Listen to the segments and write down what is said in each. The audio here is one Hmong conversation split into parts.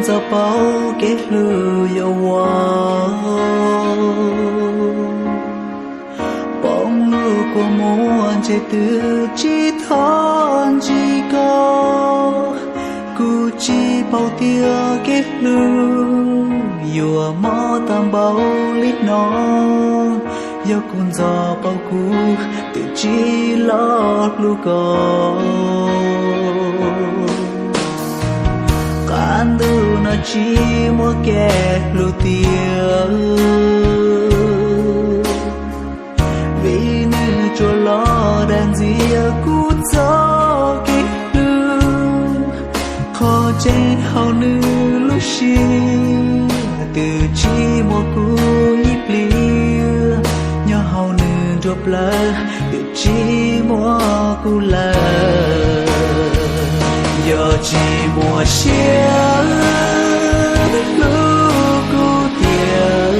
Txawm paub kev hlub yuav ua, poob lub kua muag ntshe twb tsis thov ntsib koj. Kuv tsis paub tias kev hlub yuav mob tag npaum li no. Yog kuv ntxov paub kuv twb tsis los hlub koj. Qab ntuj no tsis muaj kev hlub tiag, vim nws tsuas los dag ntxias kuv txoj kev hlub. Qhov tseeb hauv nws lub siab twb tsis muaj kuv ib pliag, nyob hauv nws nruab plawv twb tsis muaj kuv lawm. Yog tsis muaj siab hlub kuv tiag,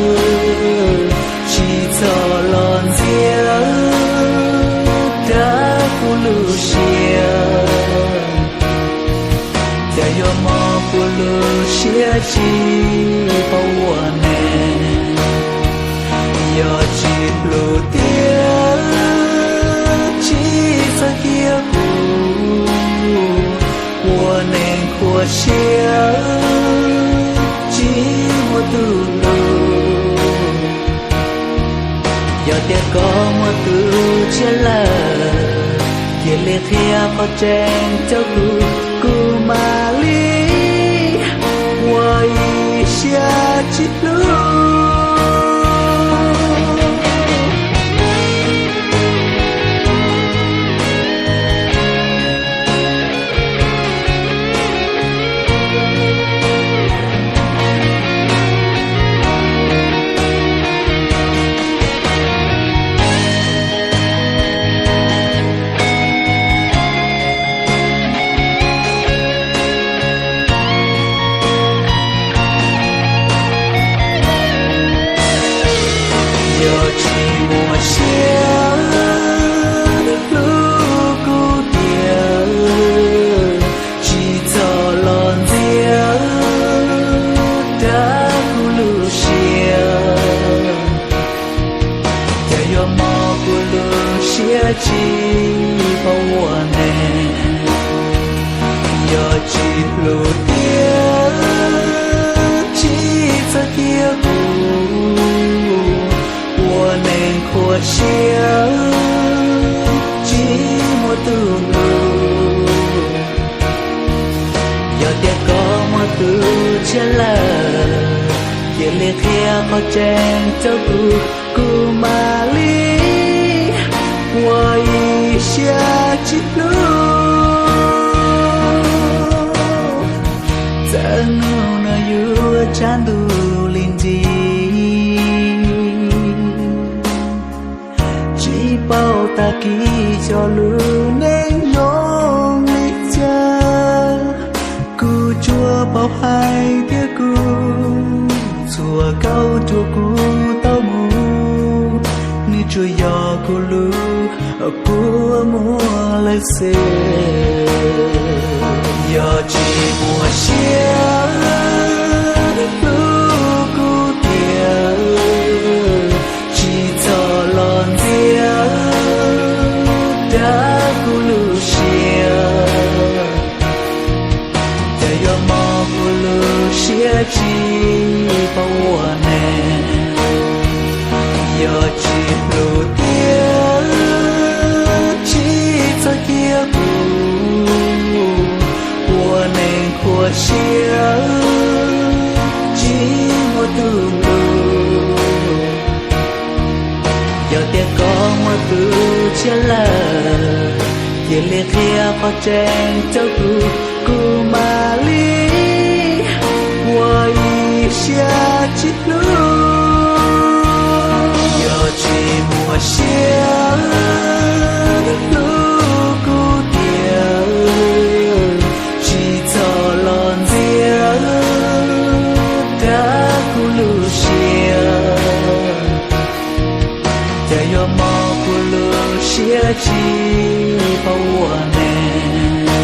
tsis txhob los ntxias rau kuv lub siab. Cas yuav mob kuv lub siab tsis paub ua neej. Yog tsis hlub tiag, tsis txhob cia kuv ua neeg khuv siab, tsis muaj tus hlub. Yog tias koj muaj tus tshiab lawm, cia li qhia qhov tseeb rau kuv, kuv mam li ua ib siab tsis hlub. Yog tsis muaj siab hlub kuv tiag, tsis txhob los ntxias rau kuv lub siab. Cas yuav mob kuv lub siab tsis paub ua neej. Yog tsis hlub tiag, tsis txhob cia kuv ua neeg khuv siab, tsis muaj tus hlub. Yog tias koj muaj tus tshiab lawm, cia li qhia qhov tseeb rau kuv, kuv mam li ua ib siab tsis hlub. Txawm hnub no yuav tshav ntuj li ntsis, tsis paub tag kis xyov lub neej zoo li cas. Kuv tsuas paub hais tias kuv, txhua kauj ruam kuv tau mus, nws tsuas yog kuv lub kua muag lawm xwb. Yog tsis muaj siab hlub kuv tiag, tsis txhob los ntxias rau kuv lub siab. Cas yuav mob kuv lub siab tsis paub ua neej. Yog tsis hlub tiag, tsis txhob cia kuv ua neeg khuv siab, tsis muaj tus hlub. Yog tias koj muaj tus tshiab lawm, cia li qhia qhov tseeb rau kuv, kuv mam li ua ib siab tsis hlub. Yog tsis muaj siab hlub kuv tiag, tsis txhob los ntxias rau kuv lub siab. Cas yuav mob kuv lub siab tsis paub ua neej.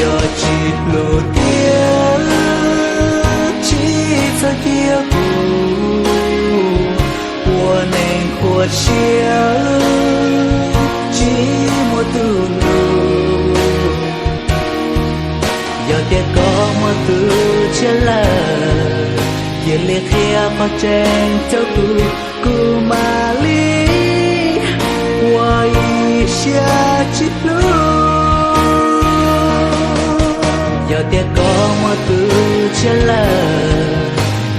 Yog tsis hlub tiag, Yog tias koj muaj tus tshiab lawm, cia li qhia qhov tseeb rau kuv, kuv mam li ua ib siab tsis hlub. Yog tias koj muaj tus tshiab lawm,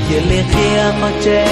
cia li qhia qhov tseeb